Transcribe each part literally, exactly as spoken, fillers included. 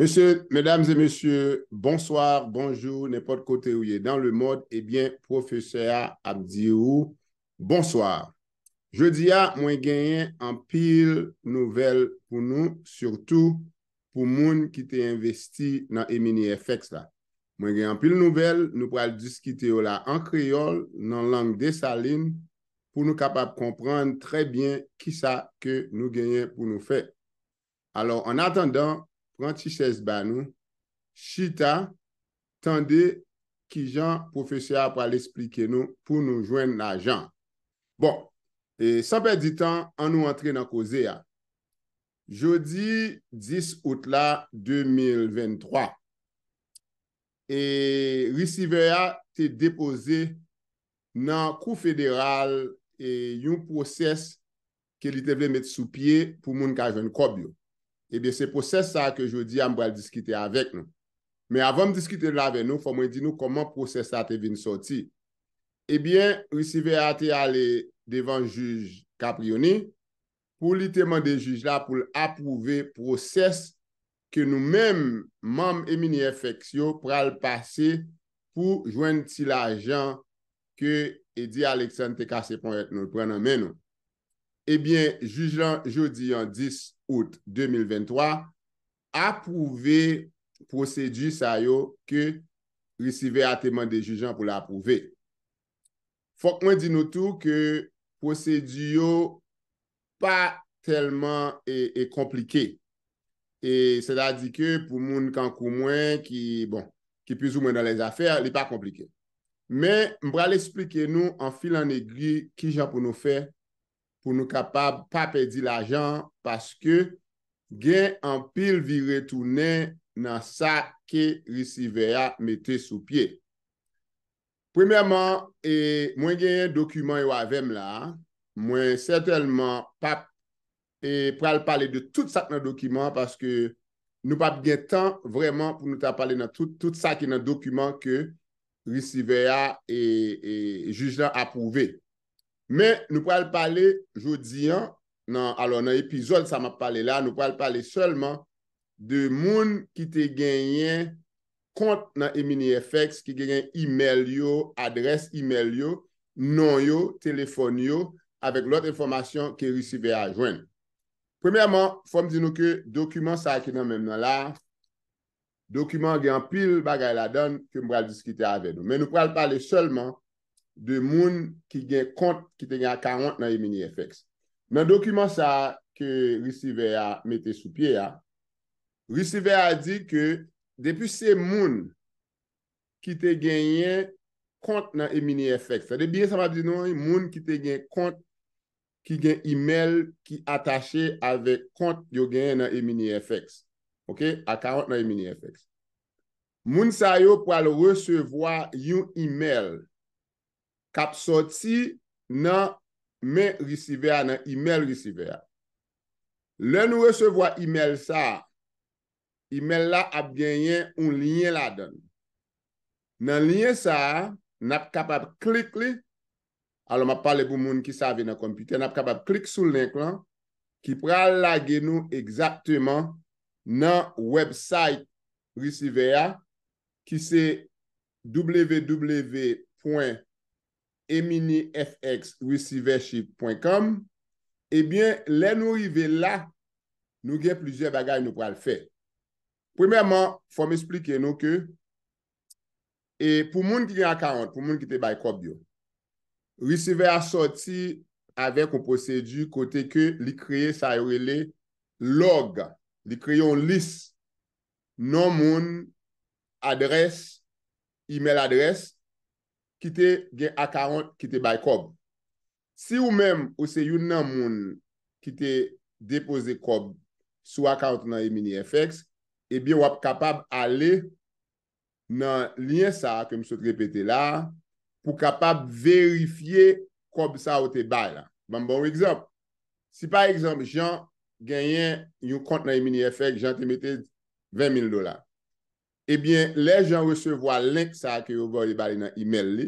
Mesye, medam e mesye, bonswa, bonjou, nenpòt kote ou ye dans le monde, ebyen, pwofesè a ap di ou bonswa. Jodi a, mwen genyen anpil nouvèl pou nou, sitou pou moun ki te envesti nan Emini F X la. Mwen gen anpil nouvèl, nou pral diskite yo la an kreyòl, nan lang Desalin, pou nou kapab konprann trè byen kisa ke nou genyen pou nou fè. Alò, an atandan, pran ti chèz ba nou, chita, tande kijan pwofesè a pral esplike nou pou nou jwenn lajan. Bon, e san pèdi tan, ann nou antre nan koze a. Jodi dis out la de mil venntwa, e risivè a te depoze nan kou federal e yon pwosès ke li te vle met sou pye pou moun ka jwenn kòb yo. Ebyen, se pwosès sa a ke jodi a m pral diskite avèk nou. Men avan m diskite l avè nou, fò mwen di nou kòman pwosès sa te vin sòti. Ebyen, risivè a te ale devan jij Caprioni pou li te mande jij la pou l apwouve pwosès ke nou menm, manm Emini F X yo, pral pase pou jwenn ti lajan ke Eddy Alexandre te kase ponyèt nou, l pran nan men nou. Ebyen, jij lan, jodi an, dis out de mil venntwa, apwouve pwosedi sa yo ke risivè a te mande jij lan pou l apwouve. Fòk mwen di nou tou ke pwosedi yo pa tèlman e, e konplike. E sètadi ke pou moun kankou mwen ki, bon, ki plizoumwen nan lèzafè, li pa konplike. Men, m pral esplike nou an fil an egri kijan pou nou fè pou nou kapab pa pèdi lajan, paske gen anpil vire tounen nan sa ke risivè a mete sou pye. Premyèman, e, mwen genyen dokiman yo avè m la a. Mwen sètèlman p ap, e, pral pale de tout sa k nan dokiman an, paske nou p ap gen tan vrèman pou nou ta pale nan tout, tout sa ki nan dokiman ke risivè a e, e jij lan apwouve. Men, nou pral pale jodi an, nan, alò, nan epizòd sa m ap pale la, nou pral pale sèlman de moun ki te genyen kont nan Emini F X, ki genyen imèl yo, adrès imèl yo, non yo, telefòn yo, avèk lòt enfòmasyon ke risivè a jwenn. Premyèman, fò m di nou ke dokiman sa a ki nan men m nan la a, dokiman an gen anpil bagay ladan l ke m pral diskite avè nou. Men nou pral pale sèlman de moun ki gen kont, ki te gen akawont nan Emini F X. Nan dokiman sa a ke risivè a mete sou pye a, risivè a di ke depi se moun ki te genyen kont nan Emini F X. Tande byen sa m ap di nou an, moun ki te gen kont, ki gen imèl ki atache avèk kont yo genyen nan Emini F X. Oke? Akawont nan Emini F X. Moun sa yo pral resevwa yon imèl k ap sòti nan men risivè a, nan imèl risivè a. Lè nou resevwa imèl sa a, imèl la ap genyen yon lyen ladan l. Nan lyen sa a, n ap kapab klik li. Alò, m ap pale pou moun ki save nan konpitè, n ap kapab klik sou link lan, ki pral lage nou egzakteman nan website risivè a, ki se w w w pwen emini f x receivership pwen com. Ebyen, lè nou rive la, nou gen plizyè bagay nou pral fè. Premyèman, fò m esplike nou ke, e pou moun ki gen akawont, pou moun ki te bay kòb yo, risivè a sòti avèk yon pwosedi kote ke li kreye sa yo rele log. Li kreye yon lis non moun, adrès, imèl adrès ki te gen akawont ki te bay kòb. Si ou menm ou se youn nan moun ki te depoze kòb sou akawont nan Emini F X, ebyen w ap kapab ale nan lyen sa a ke m sot repete la a pou kapab verifye kòb sa a ou te bay la. Ban m ba w egzanp. Si pa egzanp, Jean genyen yon kont nan Emini F X, Jean te mete ven mil dola. Ebyen, lè Jean resevwa link sa a ke yo voye ba li nan imèl li,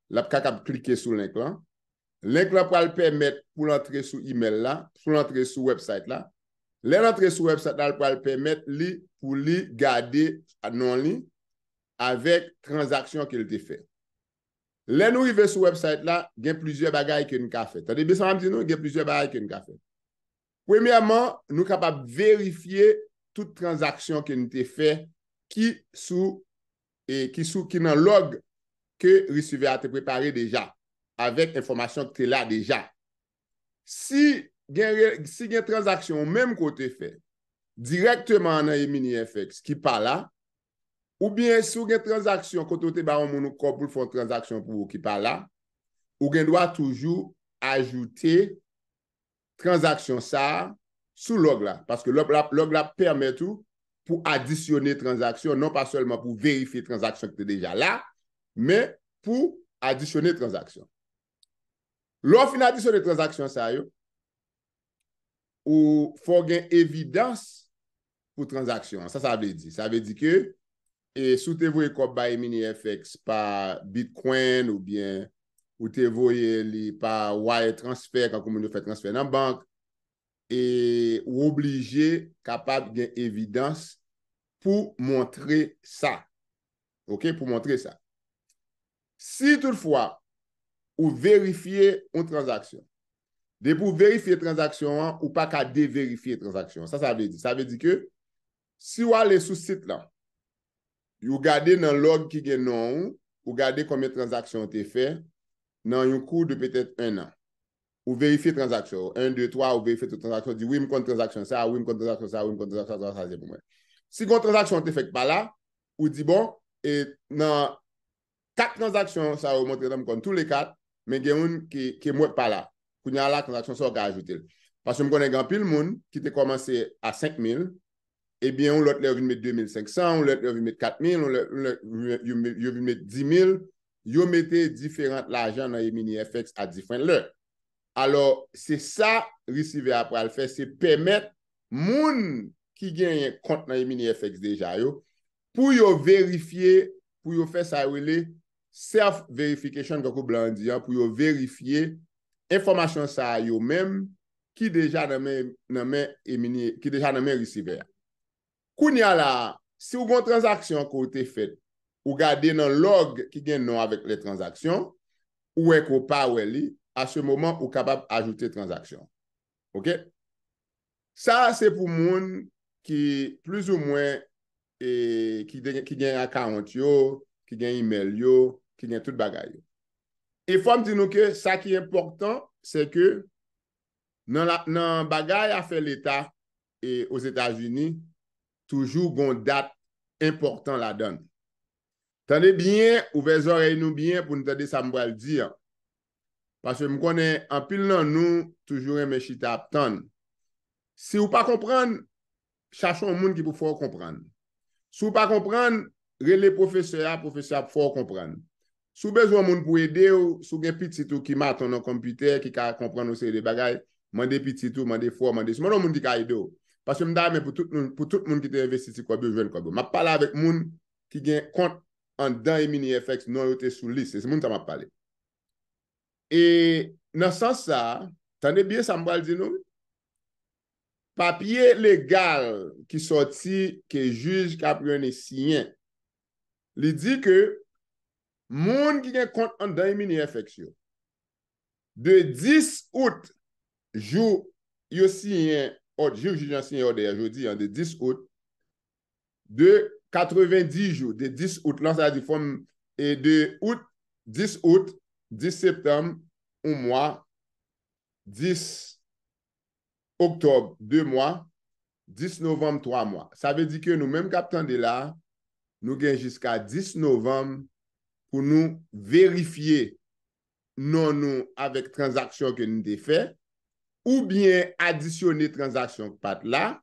l ap kapab klike sou link lan. Link lan pral pèmèt pou l antre sou imèl la, pou l antre sou website la. Lè l antre sou website la, l pral pèmèt li pou li gade non li avèk tranzaksyon ke l te fè. Lè nou rive sou website la, gen plizyè bagay ke n ka fè. Tande byen sa m ap di nou, gen plizyè bagay ke n ka fè. Premyèman, nou kapab verifye tout tranzaksyon ke n te fè ki sou, e ki sou, ki nan lòg ke resivè a te prepare deja, avèk enfòmasyon ki te la deja. Si gen, re- si gen tranzaksyon ou menm ke w te fè dirèkteman nan Emini F X ki pa la, oubyen si w gen tranzaksyon kote w te ba yon moun ou kòb pou l fè yon tranzaksyon pou ou ki pa la, ou gen dwa toujou ajoute tranzaksyon sa a sou lòg la. Paske lòg la, lòg la pèmèt ou pou adisyone tranzaksyon, non pa sèlman pou verifye tranzaksyon ki te deja la, men pou adisyone tranzaksyon. Lè w fin adisyone tranzaksyon sa yo, ou fò w gen evidans pou tranzaksyon an. Sa sa vle di? Sa vle di ke e si w te voye kòb bay Emini F X pa Bitcoin oubyen ou te voye li pa wire transfer, kankou moun yo fè transfè nan bank, e ou oblije kapab gen evidans pou montre sa. Oke, pou montre sa. Si toutfwa ou verifye yon tranzaksyon, depi w verifye tranzaksyon an, ou pa ka deverifye tranzaksyon an. Sa sa vle di? Sa vle di ke si w ale sou sit lan, ou gade nan lòg ki gen non ou, ou gade konbyen tranzaksyon w te fè nan yon kou de petèt en an. Ou verifye tranzaksyon yo. En, de, twa, ou verifye tout tranzaksyon, ou di, "Wi, m konn tranzaksyon sa, wi, m konn tranzaksyon sa, wi, m konn tranzaksyon sa, sa se pou mwen." Si gen yon tranzaksyon w te fè k pa la, ou di, "Bon, e nan kat tranzaksyon sa yo montre la, m konn tou le kat, men gen youn ki, ki m wè k pa la." Kounye a la, tranzaksyon sa w ka ajoute l. Paske m konnen gen anpil moun ki te kòmanse a senk mil, ebyen, yon lòt lè yo vin met de mil senk san, yon lòt lè yo vin met kat mil, yon lè, yon lè yo, yo, yo vin met di mil, yo mete diferan lajan nan Emini F X a diferan lè. Alò, se sa resivè a pral fè, se pèmèt moun ki genyen kont nan Emini F X deja yo, pou yo verifye, pou yo fè sa yo rele self verification, kankou blan an di an, pou yo verifye enfòmasyon sa a yo menm ki deja nan men, nan men Emini, ki deja nan men resivè a. Kounye a la, si w gen yon tranzaksyon ke w te fèt, ou gade nan lòg ki gen non avèk lè tranzaksyon, ou wè ke w pa wè li, a se moman ou kapab ajoute tranzaksyon. Oke? Sa a se pou moun ki plizoumwen e ki, te- ki gen akawont yo, ki gen imèl yo, ki gen tout bagay yo. E fò m di nou ke sa ki enpòtan, se ke nan, la, nan bagay afè leta e Ozetazini, toujou gon dat enpòtan ladan l. Tande byen, ouvè zòrèy nou byen pou n tande sa m pral di an. Paske m konnen anpil nan nou toujou renmen chita ap tann. Si w pa konprann, chache yon moun ki pou fè w konprann. Si w pa konprann, rele pwofesè a, pwofesè a ap fè w konprann. Si w bezwen yon moun pou ede w, si w gen pitit ou ki maton nan konpitè, ki ka konprann yon seri de bagay, mande pitit ou, mande frè w, mande sè w, mande yon moun ki ka ede w. Paske m ta renmen pou tout moun, pou tout moun ki te envesti ti kòb yo jwenn kòb yo. M ap pale avèk moun ki gen kont anndan Emini F X, non yo te sou lis. Se moun sa m ap pale. E nan sans sa a, tande byen sa m pral di nou. Papye legal ki sòti ke jij Capriani siyen, li di ke moun ki gen kont anndan Emini F X yo, de dis out, jou yo siyen òd, jou jij lan siyen òdè a jodi an, de dis out, de katrevendis jou, de dis out lan, sa vle di fò m, e de out, dis out, dis septanm, yon mwa, dis oktòb, de mwa, dis novanm, twa mwa. Sa vle di ke nou menm k ap tande la, nou gen jiska dis novanm pou nou verifye non nou avèk tranzaksyon ke nou te fè, oubyen adisyone tranzaksyon k pa t la,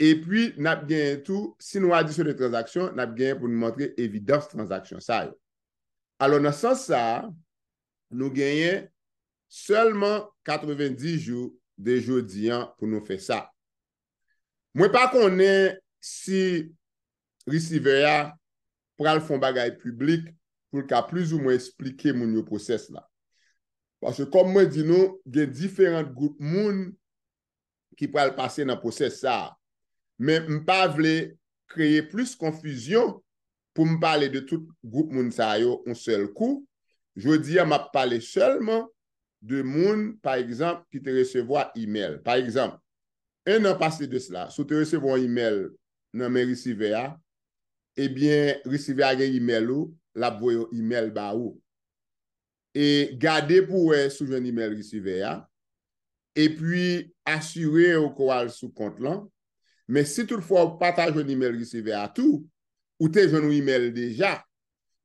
epi n ap genyen tou, si nou adisyone tranzaksyon, n ap genyen pou nou montre evidans tranzaksyon sa yo. Alò, nan sans sa a, nou genyen sèlman katrevendis jou de jodi an pou nou fè sa. Mwen pa konnen si resivè a pral fè yon bagay piblik pou l ka plizoumwen esplike moun yo pwosès la. Paske, kòm mwen di nou, gen diferan gwoup moun ki pral pase nan pwosès sa a. Men m pa vle kreye plis konfizyon pou m pale de tout gwoup moun sa yo yon sèl kou. Jodi a, m ap pale sèlman de moun, pa egzanp, ki te resevwa imèl. Pa egzanp, en an pase de sela, si w te resevwa yon imèl nan men risivè a, ebyen, risivè a gen imèl ou, l ap voye yon imèl ba ou. E gade pou w wè si w jwenn imèl risivè a, epi asire w ke w al sou kont lan. Men si toutfwa w pa ta jwenn imèl risivè a tou, ou te jwenn yon imèl deja,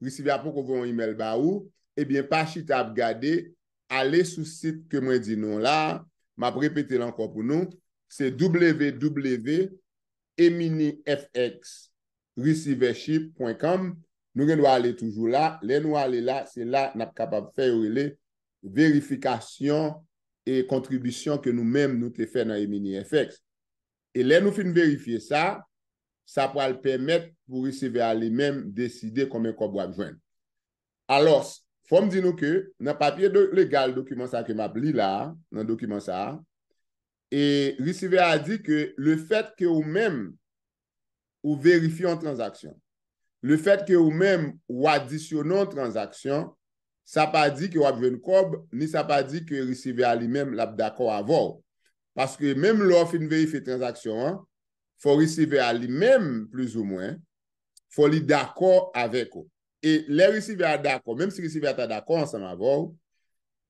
risivè a poko voye yon imèl ba ou, ebyen, pa chita ap gade, ale sou sit ke mwen di nou la, m ap repete l ankò pou nou, se W W W Emini F X receivership pwen kòm. Nou gen dwa ale toujou la. Lè nou ale la, se la n ap kapab fè yo rele verifikasyon e kontribisyon ke nou menm nou te fè nan Emini F X. E lè nou fin verifye sa, sa pral pèmèt pou risivè a li menm deside konbyen kòb w ap jwenn. Alò, fò m di nou ke nan papye do, legal dokiman sa ke m ap li la, nan dokiman sa, e risivè a di ke le fèt ke ou menm ou verifye yon tranzaksyon, le fèt ke ou menm ou adisyone yon tranzaksyon, sa pa di ke w ap jwenn kòb, ni sa pa di ke risivè a li menm l ap dakò avè w. Paske menm lè w fin verifye tranzaksyon an, fò risivè a li menm, plizoumwen, fò li dakò avèk ou. E lè risivè a dakò, menm si risivè a ta dakò ansanm avè w,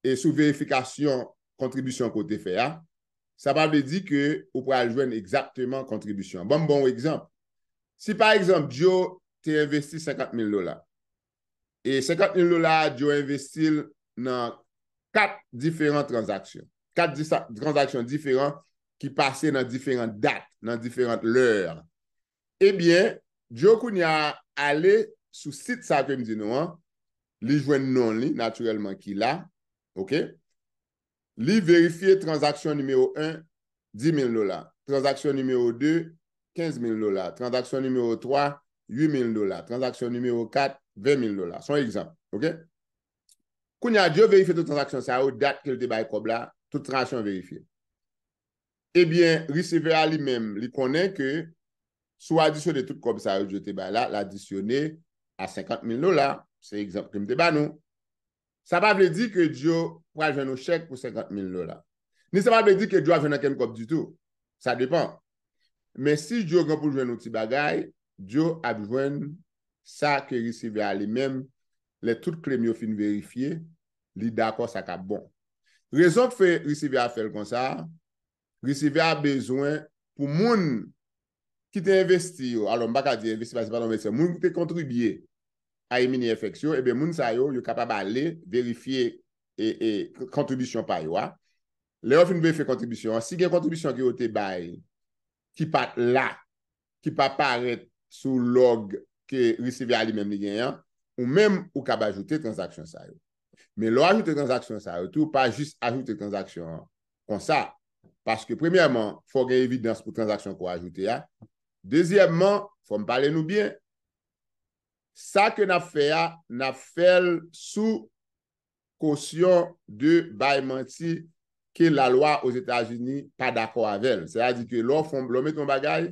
e sou verifikasyon kontribisyon ke w te fè a, sa pa vle di ke ou pral jwenn egzakteman kontribisyon an. Ban m ba w yon egzanp. Si pa egzanp, Joe te envesti senkant mil dola, e senkant mil dola a, Joe envesti l nan kat diferan tranzaksyon, kat disa, tranzaksyon diferan ki pase nan diferan dat, nan diferan lè. Ebyen, Joe kounye a ale sou sit sa ke m di nou an, li jwenn non li, natirèlman, ki la, oke? Li verifye tranzaksyon nimewo en, dis mil dola. Tranzaksyon nimewo de, kenz mil dola. Tranzaksyon nimewo twa, uit mil dola. Tranzaksyon nimewo kat, ven mil dola. Se yon egzanp, oke? Kounye a, Joe verifye tout tranzaksyon sa yo, dat ke l te bay kòb la, tout tranzaksyon verifye. Ebyen, risivè a li menm, li konnen ke si w adisyone tout kòb sa yo Joe te bay la, l adisyone a senkant mil dola, se egzanp ke m te ba nou. Sa pa vle di ke Joe pral jwenn yon chèk pou senkant mil dola. Ni sa pa vle di ke Joe ap jwenn okenn kòb ditou. Sa depan. Men si Joe gen pou l jwenn yon ti bagay, Joe ap jwenn sa ke risivè a li menm, lè tout kle m yo fin verifye, li dakò sa k ap bon. Rezon k fè risivè a fè l konsa, risivè a bezwen pou moun ki te envesti yo, alò m pa ka di envesti paske se pa nan envesti, moun ki te kontribye a Emini F X yo, ebyen moun sa yo, yo kapab ale verifye e, e, kontribisyon pa yo a. Lè yo fin verifye kontribisyon an, si gen kontribisyon ke yo te bay, ki pa t la, ki pa parèt sou lòg ke risivè a li menm li genyen an, ou menm ou kab ajoute tranzaksyon sa yo. Men lè w ajoute tranzaksyon sa yo tou, pa jis ajoute tranzaksyon an konsa. Paske premyèman, fò w gen evidans pou tranzaksyon ke w ajoute a. Dezyèmman, fò m pale nou byen. Sa ke n ap fè a, n ap fè l sou kosyon de bay manti ke lalwa Ozetazini pa dakò avè l. Sètadi ke lè w fè, lè w mete yon bagay,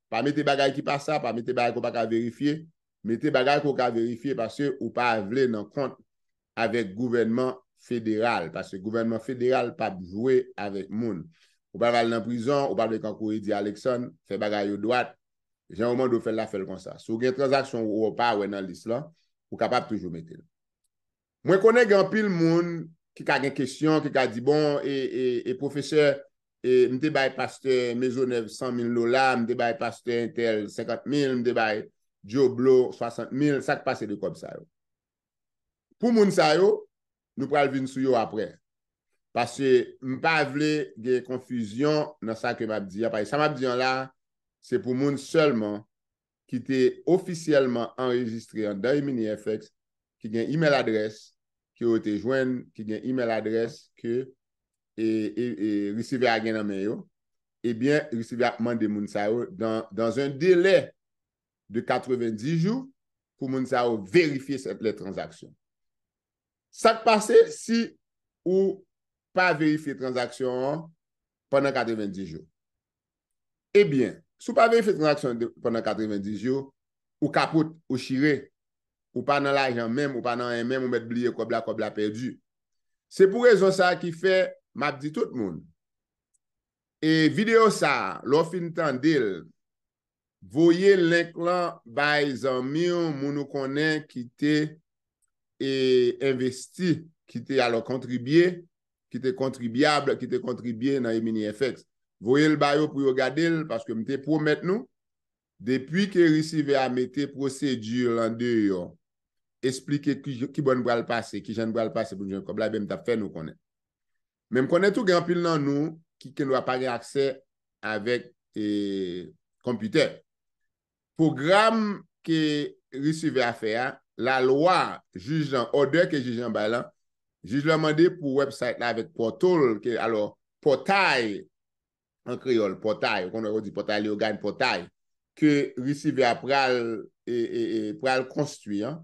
pa mete bagay ki pa sa, pa mete bagay ke w pa ka verifye, mete bagay ke w ka verifye paske ou pa vle nan kont avèk gouvènman federal, paske gouvènman federal p ap jwe avèk moun. Ou pa vle al nan prizon, ou pa vle kankou Eddy Alexandre, fè bagay yo dwat, jan yo mande w fè l la, fè l konsa. Si w gen tranzaksyon ou pa wè nan lis lan, ou kapab toujou mete l. Mwen konnen gen anpil moun ki ka gen kesyon, ki ka di, bon, e, e, e pwofesè, e, m te bay pastè Maisonneuve san mil dola, m te bay pastè entèl senkant mil, m te bay Joe Blow swasant mil, sa k pase de kòb sa yo? Pou moun sa yo, nou pral vin sou yo aprè. Paske m pa vle gen konfizyon nan sa ke m ap di a. Paske sa m ap di an la, se pou moun sèlman ki te ofisyèlman anrejistre anndan Emini F X, ki gen imèl adrès ke yo te jwenn, ki gen imèl adrès ke, e, e, e, risivè a gen nan men yo, ebyen, risivè a ap mande moun sa yo, dans, dans un délai de quatre-vingt-dix jours, pou moun sa yo verifye sèt lè tranzaksyon. Sa k pase si ou pa verifye tranzaksyon an pandan katrevenndis jou? Ebyen, si w pa verifye tranzaksyon pandan katrevenndis jou, ou kapot, ou chire, ou pa nan lajan menm, ou pa nan anyen menm, ou mèt bliye kòb la, kòb la pèdi. Se pou rezon sa a ki fè m ap di tout moun, e videyo sa a, lè w fin tande l, voye link lan bay zanmi w, moun ou konnen ki te e envesti, ki te alò kontribye, ki te kontribyab, ki te kontribye nan Emini F X. Voye l ba yo pou yo gade l, paske m te pwomèt nou, depi ke risivè a mete pwosedi l andeyò, esplike ki, ki bò n pral pase, ki jan n pral pase pou n jwenn kòb la, ebyen m t ap fè nou konnen. Men m konnen tou gen anpil nan nou ki gendwa pa gen aksè avèk e, konpitè. Pwogram ke risivè a fè a, lalwa, jij lan, òdè ke jij lan bay lan, jij lan mande pou website la avèk pòtol, ke, alò, pòtay an kreyòl, pòtay, ou konnen yo di pòtay Leyogàn, pòtay, ke risivè a pral, e, e, e, pral konstwi an,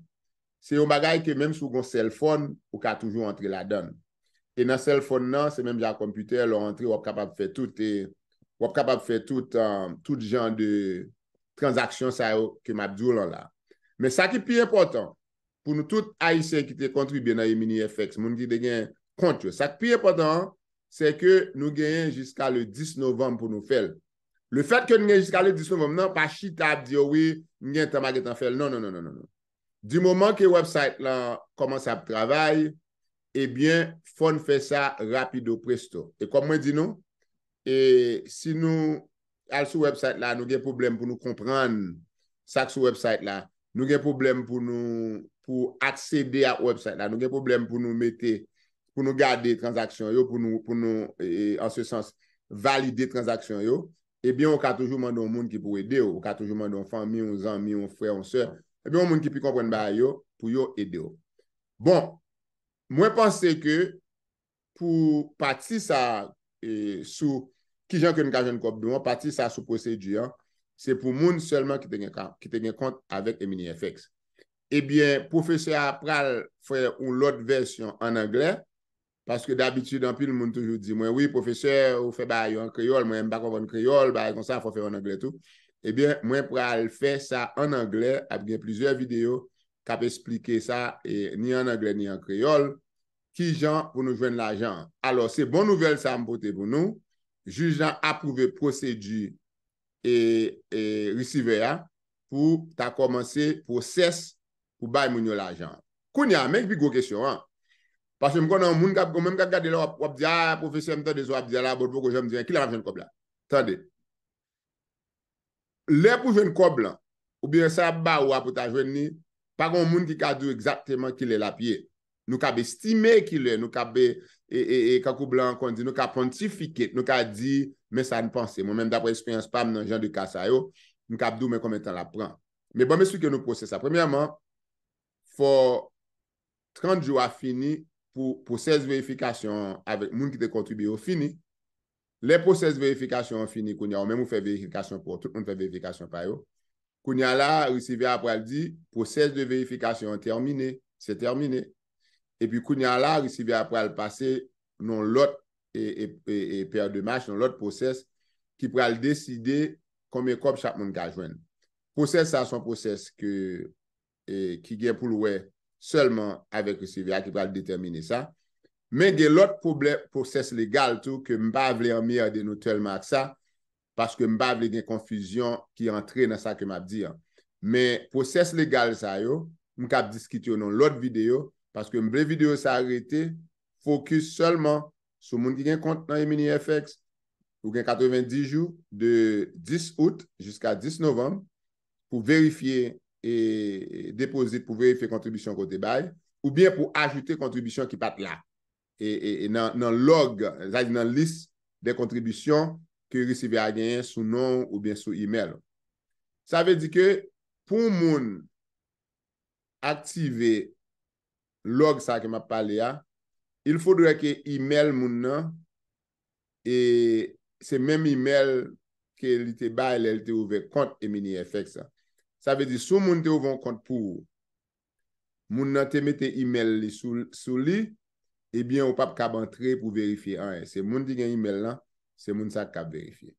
se yon bagay ke menm si w gon sèlfòn, ou ka toujou antre ladan l. E nan sèlfòn nan, se menm jan ak konpitè, lè w antre, w ap kapab fè tout, e, w ap kapab fè tout, e, tout jan de tranzaksyon sa yo ke m ap di w lan la. Men sa ki pi enpòtan, pou nou tout Ayisyen ki te kontribye nan Emini F X, moun ki te gen kont yo, sa k pi enpòtan an, se ke nou genyen jiska le dis novanm pou nou fè l. Le fèt ke n gen jiska le dis novanm nan, pa chita ap di, "O wi, m gen tan, m a gentan fè l." Non, non, non, non, non, non. Di moman ke website lan kòmanse ap travay, ebyen, fò n fè sa rapido presto. E kòm mwen di nou, e si nou al sou website la, nou gen pwoblèm pou nou konprann sa k sou website la. Nou gen pwoblèm pou nou, pou aksede ak website la. Nou gen pwoblèm pou nou mete, pou nou gade tranzaksyon yo, pou nou, pou nou, e, e, an se sans, valide tranzaksyon yo. Ebyen, ou ka toujou mande yon moun ki pou ede w. Ou ka toujou mande yon fanmi, yon zanmi, yon frè, yon sè. Ebyen, yon moun ki pi konprann bagay yo, pou yo ede w. Bon, mwen panse ke pou pati sa, e, sou kijan ke n ka jwenn kòb nou an, pati sa sou pwosedi an, se pou moun sèlman ki te gen ka, ki te gen kont avèk Emini F X. Ebyen, pwofesè a pral fè yon lòt vèsyon ann anglè, paske dabitid, anpil moun toujou di mwen, "Wi, pwofesè, ou fè bagay yo an kreyòl, mwen, m pa konprann kreyòl, bagay konsa, fò fè yo ann anglè tou." Ebyen, mwen pral fè sa ann anglè, ap gen plizyè videyo k ap esplike sa, e, ni ann anglè, ni an kreyòl, kijan pou nou jwenn lajan an. Alò, se bon nouvèl sa a m pote pou nou. Jij lan apwouve pwosedi e, e risivè a pou ta kòmanse pwosès pou bay moun yo lajan an. Kounye a, men pi gwo kesyon an. Paske m konnen yon moun k ap, ou menm k ap gade la, w ap, w ap di, "A, pwofesè, m tande sa w ap di a la, bon, l poko janm di anyen, kilè m ap jwenn kòb la?" Tande. Lè pou jwenn kòb lan, oubyen sa y ap ba ou a pou ta jwenn li, pa gen yon moun ki ka di w egzakteman kilè l ap ye. Nou kab estime kilè, nou kab, e, e, e, e, kankou blan an konn di, nou ka pontificate, nou ka di, "Men sa n panse." Mwen menm, daprè eksperyans pa m nan jan de ka sa yo, m kab di w, "Men konbyen tan l ap pran." Men ban m esplike nou pwosès la. Premyèman, fò trant jou a fini pou pwosès verifikasyon an avèk moun ki te kontribye yo fini. Lè pwosès verifikasyon an fini, kounye a, ou menm ou fè verifikasyon pa w, tout moun fè verifikasyon pa yo. Kounye a la, risivè a pral di, "Process de vérification terminé, c'est terminé." Epi kounye a la, risivè a pral pase nan lòt e, e, e, e paire de marche, nan lòt pwosès ki pral deside konbyen kòb chak moun ka jwenn. Pwosès sa se yon pwosès ke, e, ki gen pou l wè sèlman avèk risivè a ki pral detèmine sa. Men gen lòt pwoblèm, pwosès legal tou ke m pa vle anmède nou tèlman ak sa, paske m pa vle gen konfizyon ki antre nan sa ke m ap di an. Men pwosès legal sa yo, m kab diskite yo nan lòt videyo, paske m vle videyo sa rete fokis sèlman sou moun ki gen kont nan Emini F X, ou gen katrevendis jou de dis out jiska dis novanm pou verifye e depozit, pou verifye kontribisyon ke w te bay, oubyen pou ajoute kontribisyon ki pa t la. E, e, e nan, nan lòg, sa di nan lis de kontribisyon ke risivè a genyen sou non w oubyen sou imèl ou. Sa vle di ke pou yon moun aktive lòg sa ke m ap pale a, il faudrait ke imèl moun nan, e se menm imèl ke li te bay lè li te ouvè kont Emini F X la. Sa vle di, si yon moun te ouvè yon kont pou ou, moun nan te mete imèl li sou, sou li, ebyen, ou p ap kab antre pou verifye anyen. Se moun ki gen imèl lan, se moun sa k kab verifye.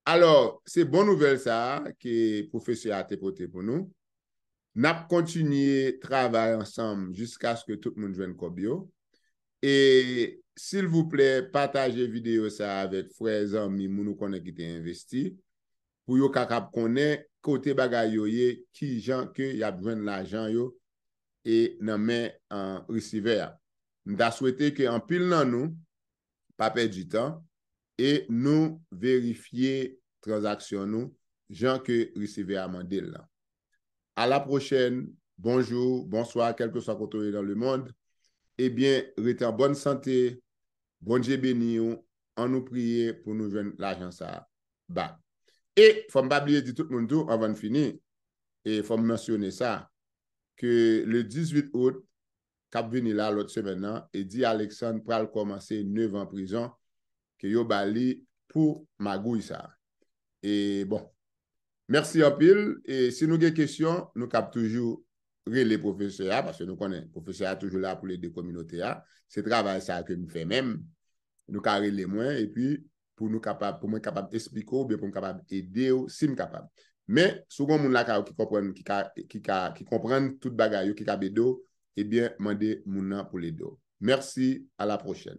Alò, se bon nouvèl sa a ke pwofesè a te pote pou nou. N ap kontinye travay ansanm jiskaske tout moun jwenn kòb yo. E silvouplè, pataje videyo sa a avèk frè, zanmi, moun ou konnen ki te envesti, pou yo kapab konnen kote bagay yo ye, kijan ke y ap jwenn lajan yo e nan men, an, resivè a. M ta swete ke anpil nan nou pa pèdi tan e nou verifye tranzaksyon nou jan ke resivè a mande l lan. A la pwochèn, bonjou, bonswa, kèlkeswa kote w ye nan lemonn. Ebyen, rete an bòn sante, Bondye beni w, ann nou priye pou nou jwenn lajan sa a bak. E fò m pa bliye di tout moun tou, anvan n fini, e fò m mansyone sa, ke le dizuit out k ap vini la, lòt semèn nan, Eddy Alexandre pral kòmanse nevan prizon ke yo ba li pou magouy sa a. E bon, mèsi anpil. E si nou gen kesyon, nou kab toujou rele pwofesè a, paske nou konnen pwofesè a toujou la pou l ede kominote a. Se travay sa a ke m fè menm. Nou ka rele mwen, epi pou nou kapab, pou mwen kapab esplike w, oubyen pou m kapab ede w, si m kapab. Men, si w gen moun lakay ou ki konprann, ki ka, ki ka, ki konprann tout bagay yo, ki kab ede w, ebyen, mande moun nan pou l ede w. Mèsi, a la pwochèn.